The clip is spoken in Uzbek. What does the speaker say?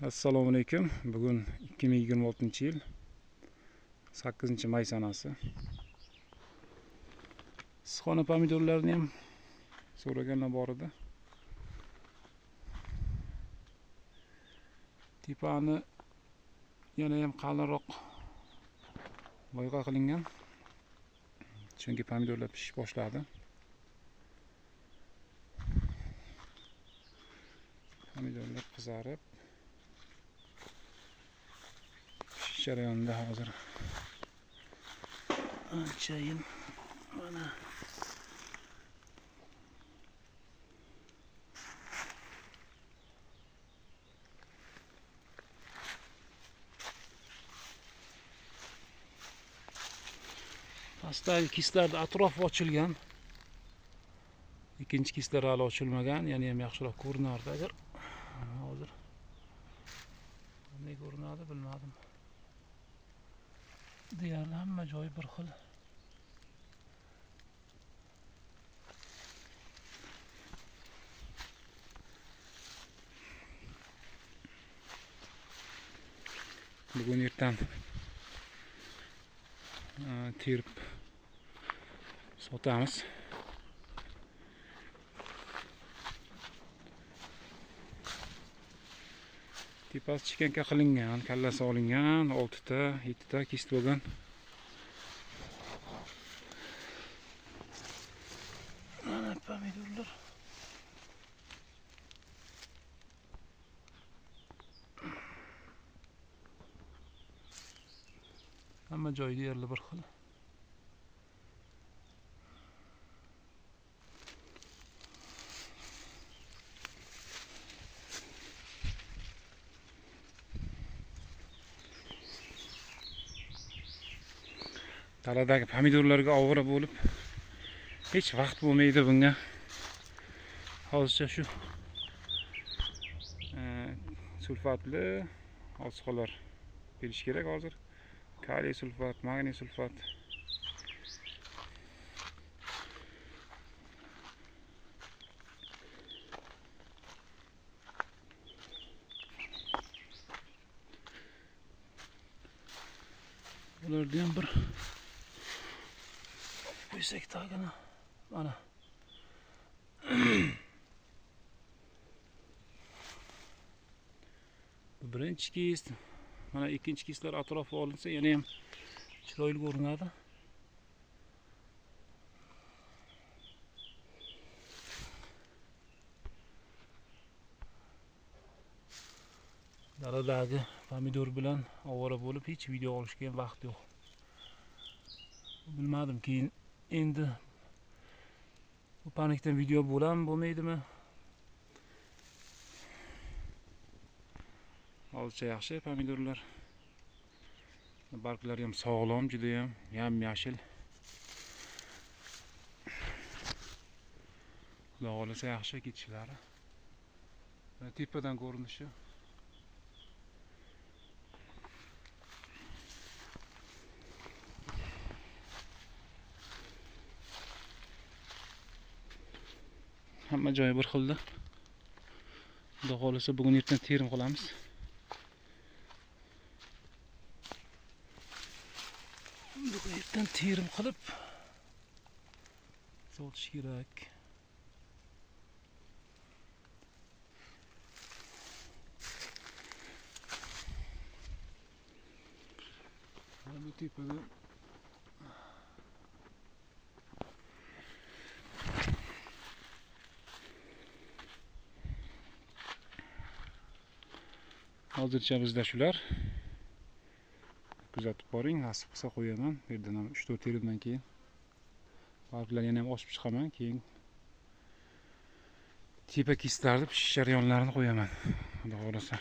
Assalomu alaykum. Bugun 2026-yil 8 may sanasi. Issiqxona pomidorlarini ham so'raganlar bor edi. Tepani yana ham qalinroq loyqa qilingan. Chunki pomidorlar pishish boshladi. Pomidorlar qizarib pishish jarayonida hozir. Anchayin mana pastdagi kislarda atrofi ochilgan. Ikkinchi kislar hali ochilmagan, yana ham yaxshiroq ko'rinardi agar. Hozir qanday ko'rinadi bilmadim. Deyarli hamma joyi bir xil. Bugun ertan terib sotamiz. Tepasi chikanka qilingan, kallasi olingan, 6 ta, 7 ta kist bo'lgan. Mana pomidorlar. Hamma joyi deyarli bir xil. Daladagi pomidorlarga ovora bo'lib hech vaqt bo'lmaydi bunga. Hozircha shu sulfatli oziqlar berish kerak hozir. Kaliy sulfat, magniy sulfat. Bularni ham bir qo'ysak tagini. Mana. Bu birinchi kist. Mana ikkinchi kistlar atrofi olinsa yana ham chiroyli ko'rinadi. Daladagi pomidor bilan ovora bo'lib hech video olishga ham vaqt yo'q. Bilmadim, keyin endi bu panikdan video bo'ladimi, bo'lmaydimi? Hozircha yaxshi pomidorlar. Barglari ham sog'lom, juda ham yam-yashil. Xudo xohlasa yaxshi ketishlari. Mana tepadan ko'rinishi. Hamma joyi bir xilda. Xudo xohlasa bugun ertan terim qilamiz. Bugun ertan terim qilib sotish kerak. Mana bu tepada hozircha bizda shular. Kuzatib boring, nasib qilsa qo'yaman. Bu yerdan ham 3-4 terimdan keyin barglar yana ham ochib chiqaman, keyin tepa kistlarni pishish jarayonlarini qo'yaman. Xudo xohlasa.